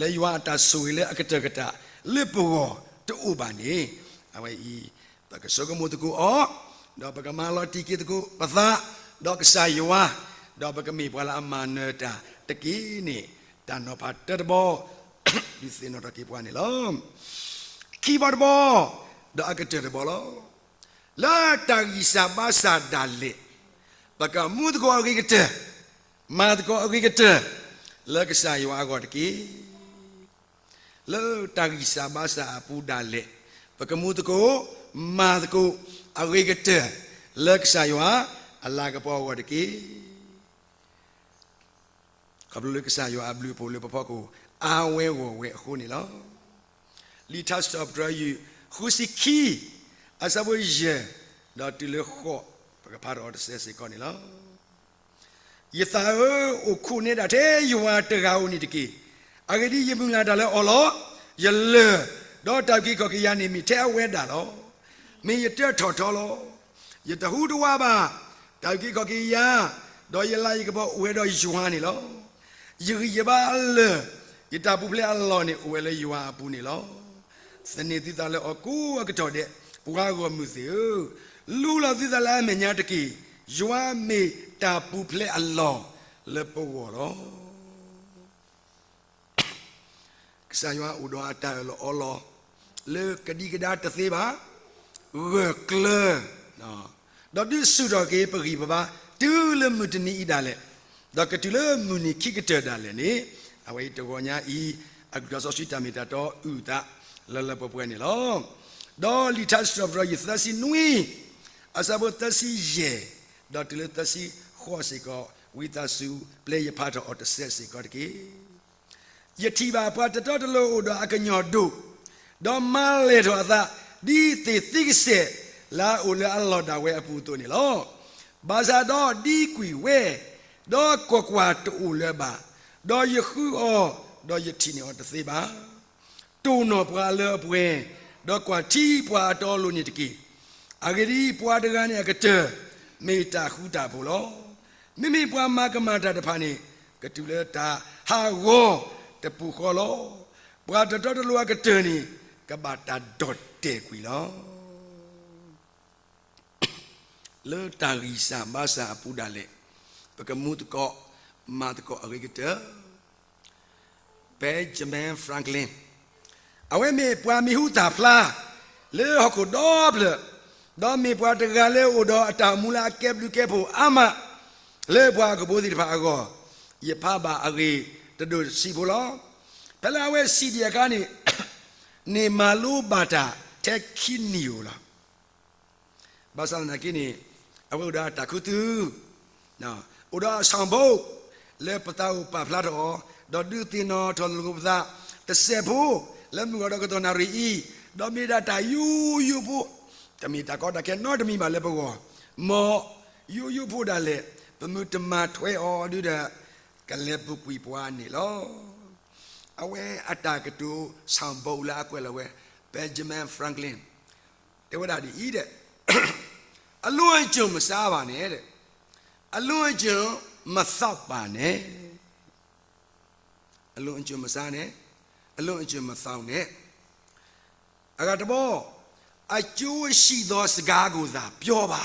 လၢယွၤအတၢ်ဆိၣ်ဂ့ၤလၢအကတၢၢ်ကတၢၢ် လၢပဂီၢ်တအိၣ်ဘၣ်န့ၣ်, အဝဲအံၤ ပကဆိကမိၣ်သကိးအီၤ, ဒီးပကမၤလီၤတံၢ်က့ၤသကိးပသး, ဒီးကစၢ်ယွၤ, ဒီးပကမ့ၢ်ပှၤလၢအမၤနၢၤတၢ်တက့ၢ်န့ၣ်, တၢ်နီၤဖးတၢတဘီ ဒုးသ့ၣ်နီၣ်ထီၣ်က့ၤပှၤန့ၣ်လီၤ. ခံဘီတဘီ, ဒီးအကတၢၢ်တဘီလီၤ. လၢတၢ်ဂံၢ်စၢ်ဘါစၢ်ဒၣ်လဲာ်, ပကမူသကိးအဂ့ၤကတၢၢ်, မၤသကိးအဂ့ၤကတၢၢ်, လၢကစၢ်ယွၤအဂီၢ်တက့ၢ်. လၢတၢ်ဂံၢ်စၢ်ဘါစၢ်အပူၤဒၣ်လဲာ်, ပကမူသကိး, မၤသကိး, အဂ့ၤကတၢၢ်, လၢကစၢ်ယွၤအလၤကပီၤအဂီၢ်တက့ၢ်. ခီဖျိလၢကစၢ်ယွၤအဘျုးအဖှိၣ်လၢပဖီခိၣ် အါဝဲဂီၢ်ဝဲအဃိန့ၣ်လီၤ. လံာ်ထါစံးထီၣ်ပတြၢၤ ယုၢ်ဃုဆံခံ, အဆၢဖိယဲၢ်, ဒီးတုၤလၢဃိး, ပကဖးထီၣ်အီၤတစဲးစ့ၢ်ကီးန့ၣ်လီၤ. ယသးဧၢ, အိၣ်ခိးနဲဒၣ်ထဲယွၤတဂၤဧိၤန့ၣ်တက့ၢ်. အဂ့ၢ်ဒ်အံၤ, ယမုၢ်လၢ်တၢ်လၢအီၤလီၤ. ယလၢၢ်, ဒီးတၢ်အုၣ်က့ၤခီၣ်က့ၤယၤန့ၣ် မ့ၢ်ထဲအဝဲဒၣ်လီၤ. မ့ၢ်ယတၢထီၣ်ထီလီၤ. ယတဟူးတဝးဘၣ်. တၢ်အုၣ်က့ၤခီၣ်က့ၤယၤ, ဒီးယလၤယကပီၤအိၣ်ဝဲဒီးယွၤန့ၣ်လီၤ. ယဂံၢ်ယဘါအလၢၢ်, ယတၢ်ပူၤဖျဲးအလီၢ်န့ၣ် အိၣ်ဝဲလၢယွၤအပူၤန့ၣ်လီၤ. သန့ၤသုသးလၢအီၤကိးအကတီၢ်ဒဲး, ပှၤဂီၢ်မုၢ်သ့ၣ်ဧၢ, လူလီၤသုသးလၢအမဲာ်ညါတက့ၢ်. ယွၤမ့ၢ်တၢ်ပူၤဖျဲးအလီၢ်လၢပဂီၢ်လီၤ. ကစၢ်ယွၤအိၣ်ဒီးအတၢ်အၢၣ်လီၤအီလီၤ လၢကဒံကဒါတသ့ဘၣ်, ဂၢၢ်ကျၢၤ, ဒီးဒုးဆူၣ်ထီၣ်က့ၤပဂံၢ်ပဘါ တုၤလၢမုၢ်တနံၤအံၤဒၣ်လဲာ်, ဒီးကတုၤလၢမုၢ်နံၤခံကတၢၢ်ဒၣ်လဲာ်န့ၣ်, အဝဲအံၤတဂီၤညါအံၤ အကစၢ်စီဆှံတၢ်မ့ၢ်တၢ်တီအုၣ်သးလၢလၢပှဲၤပှဲၤန့ၣ်လီၤ. ဒီးလံာ်ထါစံးထီၣ်ပတြၢၤ ယုၢ်သၢဆံနွံ, အဆၢဖိသၢဆံယဲၢ်, ဒီးတုၤလၢသၢဆံဃိးစ့ၢ်ကီး, ဝံသးစူၤ ပျဲယဖးထီၣ်အီၤတစဲးစ့ၢ်ကီးတက့ၢ်. ယထံၣ်ဘၣ်ပှၤတတီတလိၤအိၣ်ဒီးအကညီၢ်ဒိၣ်, ဒီးမၤလဲၢ်ထီၣ်အသး ဒ်သ့ၣ်သံကစဲာ်လၢအအိၣ်လၢအလီၢ်ဒၣ်ဝဲအပူၤအသိးန့ၣ်လီၤ. ဘၣ်ဆၣ်ဒီးဒ်ကွံာ်ဝဲ, ဒီးကွၢ်ကွၢ်, တအိၣ်လၢၤဘၣ်, ဒီးယဃုအီၤ, ဒီးယထံၣ်န့ၢ်အီၤတသ့ဘၣ်. တိၢ်နီၣ်ပှၤလၢအပှဲၤ, ဒီးကွၢ်ထံပှၤအတီအလိၤန့ၣ်တက့ၢ်. အဂ့ၢ်ဒ်အံၤ, ပှၤတဂၤန့ၣ်အကတၢၢ် မ့ၢ်တၢ်ဃူတၢ်ဖိးလီၤ. မ့မ့ၢ်ပှၤမၤကမၣ်တၢ်တဖၣ်န့ၣ် ကတုၤလၢတၢ်ဟးဂီၤတပူၤဃီလီၤ. ပှၤတတီတလိၤအကတၢၢ်န့ၣ် ကဘၣ်တၢ်ဒီၣ်တဲာ်ကွံာ်လီၤ. လၢတၢ်ဂံၢ်စၢ်ဘါစၢ်အပူၤဒၣ်လဲာ် ပကမူသကိး မၤသကိးအဂ့ၤကတၢၢ် Benjamin Franklin အဝဲမ့ၢ်ပှၤမံၤဟူသၣ်ဖျါ လၢဟီၣ်ခိၣ်ဒီဖျၢၣ်, ဒီးမ့ၢ်ပှၤတဂၤလၢအိၣ်ဒီးအတၢ်အိၣ်မူလၢအကဲဘျုးကဲဖှိၣ်အါမး လၢပှၤဟီၣ်ခိၣ်ဖိသ့ၣ်တဖၣ်အဂီၢ်, ယဖးဘၣ်အဂ့ၢ်တဒိၣ်တဆံးဖိလီၤ. ဖဲလၢအဝဲစံးဒံးအခါန့ၣ် န့ၣ်မၤလိဘၣ်တၢ်ထဲခံနံၣ်ဧိၤလီၤ. ဘၣ်ဆၣ်သနာ်က့န့ၣ် အဝဲအိၣ်ဒီးအတၢ်ခူသူၣ်, အိၣ်ဒီးအဆၣ်ဘိ လၢပသးအိၣ်ပာ်ဖျါထီၣ်အီၤ, ဒီးဒုးသ့ၣ်နီၣ်ထီၣ်လိာ်ပသး တစဲးဖိ လၢမုၢ်ဂီၤဒီးကတီၢ်နၣ်ရံၣ်အံၤ, ဒီးမ့ၢ်ဒၣ်တၢ်ယိယိဖိ, တမ့ၢ်တၢ်ကီတၢ်ခဲနီတမံၤဘၣ်လၢပဂီၢ်, မ်ယိယိဖိဒၣ်လဲာ် ပမ့ၢ်တမၤထွဲအီၤဒုဒီး ကလဲၤပူၤကွံာ်ပှၤန့ၣ်လီၤ. အဝဲအတၢ်ကတိၤ ဆၣ်ဘိ လၢအကွဲးလီၤဝဲ Benjamin Franklin တဲဝဲဒၣ်ဒ်အံၤ, အလွန်အကျွံမစားပါနဲ့, အလွန်အကျွံမသောက်ပါနဲ့, အလွန်အကျွံမစားနဲ့, အလွန်အကျွံမသောက်နဲ့, အဂၤတဘီ, အကျိုးရှိသောစကားကိုသာပြောပါ,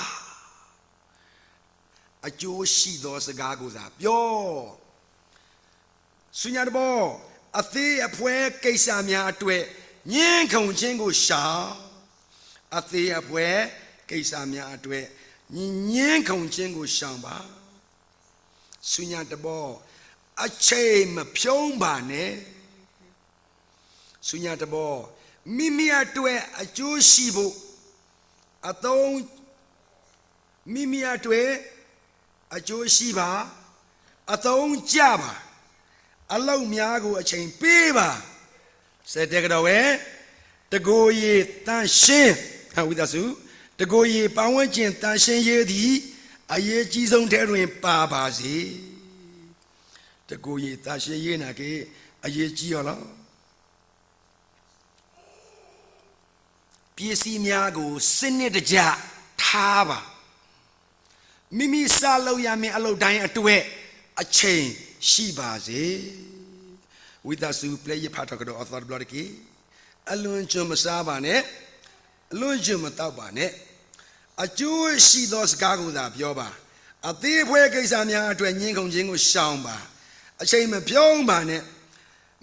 အကျိုးရှိသောစကားကိုသာပြော. ဆူညါတဘီ, အသ့အဖှဲကိစ္စများအတွက် ငြင်းခုန်ခြင်းကိုရှောင်, အသ့အဖှဲကိစ္စများအတွက် ငြင်းခုန်ခြင်းကိုရှောင်ပါ. ဆူညါတဘီ, အချိန်မဖြုန်းပါနဲ့. ဆူညါတဘီ, မိမိအတွက်အကျိုးရှိဖို့ အသုံး မိမိအတွက်အကျိုးရှိပါ, အသုံးကျပါ, အလုပ်များကိုအချိန်ပေးပါ. ဆဲးတဲကဒီးဝဲ, တကိုယ်ရည်သန့်ရှင်း, ဝံသးစူၤ, တကိုယ်ရည်ပတ်ဝန်းကျင်သန့်ရှင်းရေးသည် အရေးကြီးဆုံးထဲတွင်ပါပါစေ. တကိုယ်ရည်သန့်ရှင်းရေးနာ်က့ အရေးကြီးအီၤလီၤ. ပစ္စည်းများကိုစနစ်တကျထားပါ. မိမိစလုပ်ရမည့်အလုပ်တိုင်းအတွက်အချိန်ရှိပါစေ. ဝံသးစူၤ ပျဲယဖးထီၣ်ကဒီးအသီတဘျီတက့ၢ်. အလွန်အကျွံမစားပါနဲ့, အလွန်အကျွံမသောက်ပါနဲ့, အကျိုးရှိသောစကားကိုသာပြောပါ. အသ့အဖှဲကိစ္စများအတွက်ငြင်းခုန်ခြင်းကိုရှောင်ပါ. အချိန်မဖြုန်းပါနဲ့.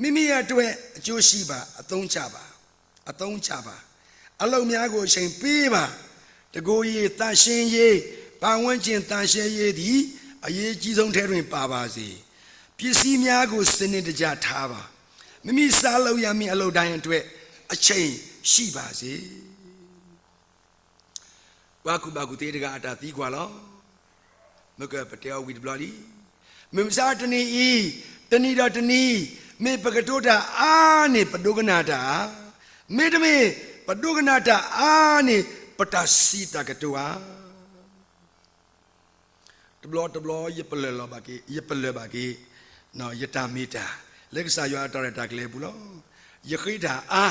မိမိအတွက်အကျိုးရှိပါ, အသုံးချပါ, အသုံးချပါ. အလုပ်များကိုအချိန်ပေးပါ. တကိုယ်ရည်သန့်ရှင်းရေး, ပတ်ဝန်းကျင်သန့်ရှင်းရေးသည် အရေးကြီးဆုံးထဲတွင်ပါပါစေ. ပစ္စည်းများကိုစနစ်တကျထားပါ. မိမိစလုပ်ရမည့်အလုပ်တိုင်းအတွက်အချိန်ရှိပါစေ. ပှၤကူၣ်ဘၣ်ကူၣ်သ့တဂၤအတၢ်သံကွၢ်လီၤ. မ့ၢ်ကပတဲအီၤဝံၤတဘျီလံ. မုၢ်မဆါတနံၤအံၤ, တနံၤဒီးတနံၤ, မ့ၢ်ပကတိၤတၢ်အါန့ၢ်ပဒိကနၣ်တၢ်ဧါ, မ့တမ့ၢ် ပဒိကနၣ်တၢ်အါန့ၢ်ပတၢ်စံးတၢ်ကတိၤဧါ. တဘျီတဘျီ ယပလၢၢ်လီၤဘၣ်က့ၤ, ယပလၢၢ်ဘၣ်က့ၤ ယတၢ်မ့ၢ်တၢ် လၢကစၢ်ယွၤအတၢ်ရဲၣ်တၢ်ကျဲၤအပူၤလီၤ. ယဃ့တၢ်အါ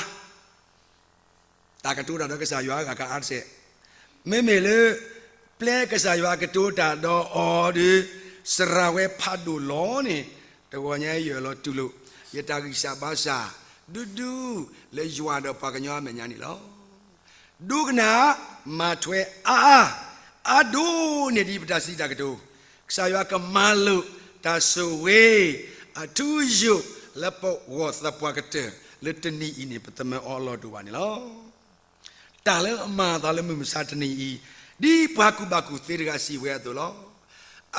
တၢ်ကတိၤတၢ်ဒီးကစၢ်ယွၤအဂၤကအါတစဲး, မ့မ့ၢ်လၢ ပျဲကစၢ်ယွၤကတိၤတၢ်ဒီးအီၤဒီး စရၤဝဲဖးဒိၣ်လီၤန့ၣ်, တဂီၤညါယအၢၣ်လီၤတူၢ်လိာ် ယတၢ်ဂံၢ်စၢ်ဘါစၢ် ဒူဒူ လၢယွၤဒီးပှၤကညီအမဲာ်ညါန့ၣ်လီၤ. ဒိကနၣ် မၤထွဲအါအါ, အါဒိၣ်န့ၢ်ဒ်ပတၢ်စံးတၢ်ကတိၤ, ကစၢ်ယွၤကမၤလိာ်တၢ်ဆိၣ်ဂ့ၤ အထူအယိာ် လၢပဂီၢ်သပှၢ်ကတၢၢ် လၢတနံၤအံၤန့ၣ် ပသးမၢအီၤအလီၢ်တအိၣ်ဘၣ်န့ၣ်လီၤ. တၢ်လၢအမၤအသးလၢမုၢ်မဆါတနံၤအံၤ, ဒ်ပှၤကူၣ်ဘၣ်ကူၣ်သ့တဂၤစံးဝဲအသိးလီၤ.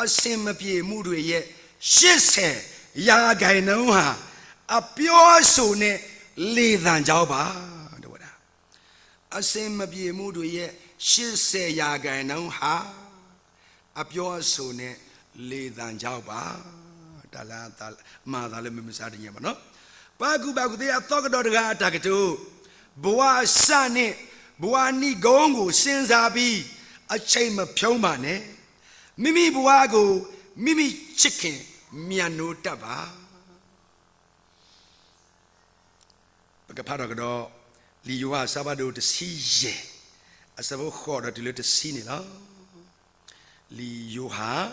အဆင်မပြေမှုတွေရဲ့ ရှေ့ဆက်ရာဂဏန်းဟာ အပြောအဆိုနဲ့ လေသံကြောင်းပါ တဲဝဲဒၣ်. အဆင်မပြေမှုတွေရဲ့ ရှေ့ဆက်ရာဂဏန်းဟာ အပြောအဆိုနဲ့ လေသံကြောင်းပါ. တၢ်လၢအမၤအသးလၢမုၢ်မဆါတနံၤဘၣ်နီၤ, ပှၤကူၣ်ဘၣ်ကူၣ်သ့အသီကဒီးတဂၤအတၢ်ကတိၤ, ဘဝအစနဲ့ ဘဝနိဂုံးကို စဉ်းစားပြီး အချိန်မဖြုန်းပါနဲ့။ မိမိဘဝကို မိမိချစ်ခင် မြတ်နိုးတတ်ပါ။ ပကဖးထီၣ်ကဒီး လံာ်ယိၤဟၣ်အဆၢဖးဒိၣ်တဆံယဲၢ် အဆၢဖိဃိးဒီးတုၤလၢတဆံန့ၣ်လီၤ. လံာ်ယိၤဟၣ်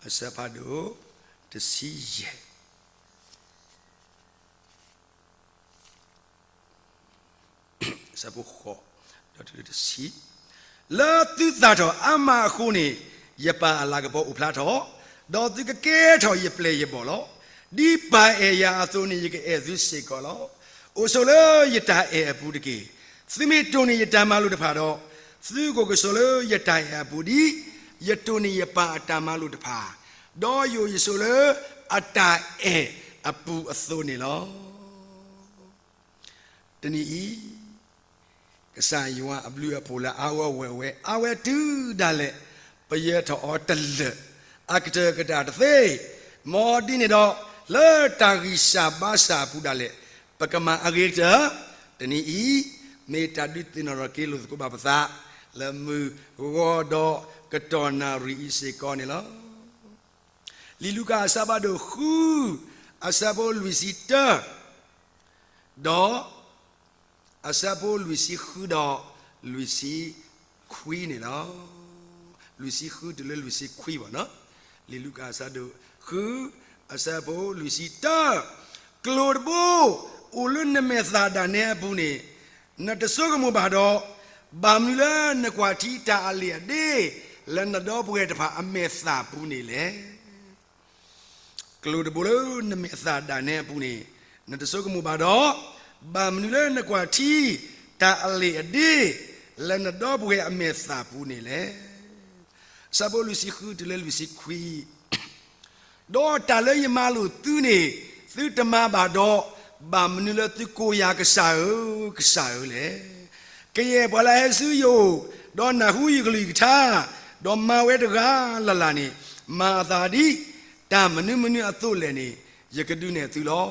အဆၢဖးဒိၣ်တဆံယဲၢ် အဆၢဖိဃိး ဒီးတုၤလၢတဆံ, လၢသုသၣ်ထီၣ်အါမးအဃိန့ၣ် ယပၢ်အလၤကပီၤအိၣ်ဖျါထီၣ်, ဒီးသုကကဲထီၣ်ယပျဲၢ်ယဘီၣ်လီၤ. ဒ်ပၢ်အဲၣ်ယၤအသိးန့ၣ် ယကအဲၣ်သုစ့ၢ်ကီးလီၤ. အိၣ်ဆိးလၢယတၢ်အဲၣ်အပူၤတက့ၢ်. သုမ့ၢ်တိၢ်န့ၢ်ယတၢ်မၤလိာ်တဖၣ်ဒီး, သုကအိၣ်ကဆိးလၢယတၢ်အဲၣ်အပူၤဒ် ယတိၢ်န့ၢ်ယပၢ်အတၢ်မၤလိာ်တဖၣ်, ဒီးယအိၣ်ယဆိးလၢအတၢ်အဲၣ်အပူၤအသိးန့ၣ်လီၤ. တနံၤအံၤ ကစၢ်ယွၤအဘျုးအဖှိၣ်လၢအဂီၢ်ဝဲၢ်ဝဲ အဝဲတုၤဒၣ်လဲာ် ပယၢၤထီၣ်အီၤတလၢာ် အကတၢၢ်ကတၢၢ်တသ့, မ်ဒ်န့ၣ်ဒီး လၢတၢ်ဂံၢ်စၢ်ဘါစၢ်အပူၤဒၣ်လဲာ် ပကမၤအဂ့ၤကတၢၢ်, တနံၤအံၤ မ့ၢ်တၢ်ဒုးသ့ၣ်နီၣ်ထီၣ်က့ၤလိာ်သကိးဘၣ်ပသး လၢမုၢ်ဂီၤဒီးကတီၢ်နၣ်ရံၣ်အံၤစ့ၢ်ကီးန့ၣ်လီၤ. လံာ်လူၤကၣ်အဆၢဖးဒိၣ်ဃု အဆၢဖိလွံၢ်ဆံတၢ ဒီး အဆၢဖိလွံၢ်ဆံဃုဒီးလွံၢ်ဆံခွံန့ၣ်လီၤ. လွံၢ်ဆံဃုတုၤလၢလွံၢ်ဆံခွံဘၣ်နီၤ. လံာ်လူၤကၣ်အဆၢဒိၣ်ဃု အဆၢဖိလွံၢ်ဆံတၢ, ကျိၤတဘိ အိၣ်လၢနမဲာ်သၣ်ဒၣ်နဲအပူၤန့ၣ် နတဆိကမိၣ်ဘၣ်ဒီး, ဘၣ်မနုၤလၢနကွၢ်ထံတၢ်အလံာ်အဒ့ လၢနဒီပုၢ်ဝဲၢ်တဖၣ်အမဲာ်သၣ်ပူၤန့ၣ်လဲၣ်. ကျိၤတဘိလၢနမဲာ်သၣ်ဒၣ်နဲအပူၤန့ၣ် နတဆိကမိၣ်ဘၣ်ဒီး, ဘၣ်မနုၤလၢနကွၢ်ထံ တၢ်အလံာ်အဒ့ လၢနဒီပုၢ်ဝဲၢ်အမဲာ်သၣ်ပူၤန့ၣ်လဲၣ်. အဆၢဖိလွံၢ်ဆံဃုတုၤလၢလွံၢ်ဆံခွံ, ဒီးတၢ်လၢယမၤလိာ်သုန့ၣ် သုတမၤဘၣ်ဒီး, ဘၣ်မနုၤလၢသုကိးယၤကစၢ်ဧၢ, ကစၢ်ဧၢလဲၣ်. ကယဲၢ်ပှၤလၢအဟဲဆူယအိၣ်, ဒီးနၢ်ဟူယကလုၢ်ယကထါ, ဒီးမၤဝဲတဂၤလၢ်လၢ်န့ၣ်, မၤအသးဒ်တၢ်မနုၤမနုၤအသိးလဲၣ်န့ၣ်, ယကဒုးနဲၣ်သုလီၤ.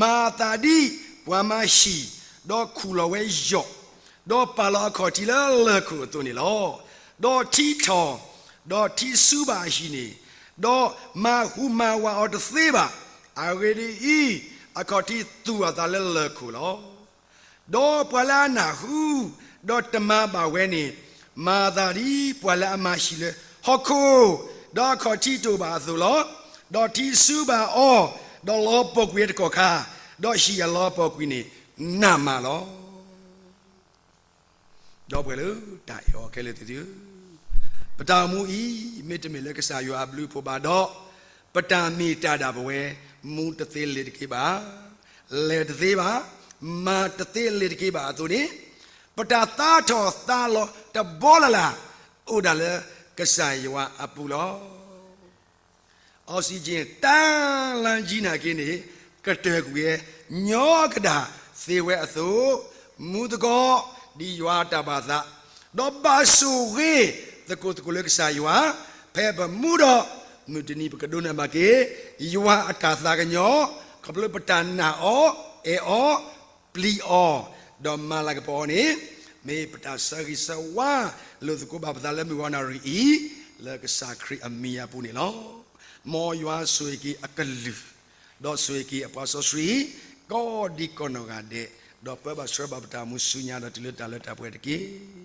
မၤအသးဒ်ပှၤမၤဟံၣ်, ဒီးခူၣ်လီၤဝဲယီၣ်, ဒီးပာ်လီၤအခီၣ်ထံးလၢလၢၢ်ခိၣ်အသိးန့ၣ်လီၤ. ဒီးထံထီၣ်, ဒီးထံဆူဘၣ်အဟံၣ်န့ၣ်, ဒီးမၤဟူးမၤဝးအီၤတသ့ဘၣ်. အဂ့ၢ်ဒ်အံၤ, အခီၣ်ထံးသူၣ်အသးလၢလၢၢ်ခိၣ်လီၤ. ဒီးပှၤလၢအနၢ်ဟူ, ဒီးတမၤဘၣ်ဝဲန့ၣ်, မၤအသးဒ်ပှၤလၢအမၤဟံၣ်လၢဟီၣ်ခိၣ်, ဒီးအခီၣ်ထံးတအိၣ်ဘၣ်အသိးလီၤ. ဒီးထံဆူဘၣ်အီၤ, ဒီးလီၤပှီၢ်ကွံာ်တကီၢ်ခါ, ဒီးဟံၣ်အလီၤပှီၢ်ကွံာ်န့ၣ်နးမးလီၤ. ဒီပုၢ်ဝဲၢ်လၢတၢ်အဲၣ်အီၤခဲလၢာ်သ့ၣ်ဧၢ, ပတၢ်အိၣ်မူအံၤ မ့တမ့ၢ်လၢကစၢ်ယွၤအဘျုးအဖှိၣ်ဘၣ်ဒီး, ပတၢ်မ့ၢ်တၢ်ဒၣ်ပဝဲ မူတသ့လဲၤတက့ၤဘၣ်, လဲၤတသ့ဘၣ်, မၤတသ့လဲၤတက့ၤဘၣ်အသိးန့ၣ်, ပတၢ်သါထီၣ်သါလီၤတဘီလၢ်လၢ် အိၣ်ဒၣ်လၢကစၢ်ယွၤအပူၤလီၤ. အီစံၣ်ကၠ့ၣ် တၢ်လၢကၠံနာ်က့န့ၣ် ကတၢၢ်ကွံာ်ဝဲ ညီကဒၣ်သ့ဝဲအသိး, မူသကိးဒ်ယွၤအတၢ်ဘၣ်သး, ဒီးဘၣ်ဆိၣ်ဂ့ၤသကိးသကိးလၢကစၢ်ယွၤ, ဖဲပမူဒီး မုၢ်တနံၤပကဒိးန့ၢ်ဘၣ်က့ၤ ယွၤအတၢ်သးကညီၤ, ခီဖျိပတၢ်နာ်အီၤ, အဲၣ်အီၤ, ပျံၤအီၤ, ဒီးမၤလၤကပီၤအီၤန့ၣ်, မ့ၢ်ပတၢ်ဆၢဂ့ၤဆၢဝါလိာ်သကိးဘၣ်ပသးလၢမုၢ်ဂီၤနၣ်ရံၣ်အံၤ, လၢကစၢ်ခရံာ်အမံၤအပူၤန့ၣ်လီၤ. မ်ယွၤဆိၣ်ဂ့ၤက့ၤအကလုၢ်, ဒီးဆိၣ်ဂ့ၤက့ၤအပှၤစီဆှံ, ကိးဒံကိးနီၢ်ဂၤဒဲး, ဒီးပၢဘၣ်ဆှၢဘၣ်ပတၢ်အိၣ်မူဆူညါဒီးတုၤလၢတၢ်လၢတၢ်ပှဲၤတက့ၢ်.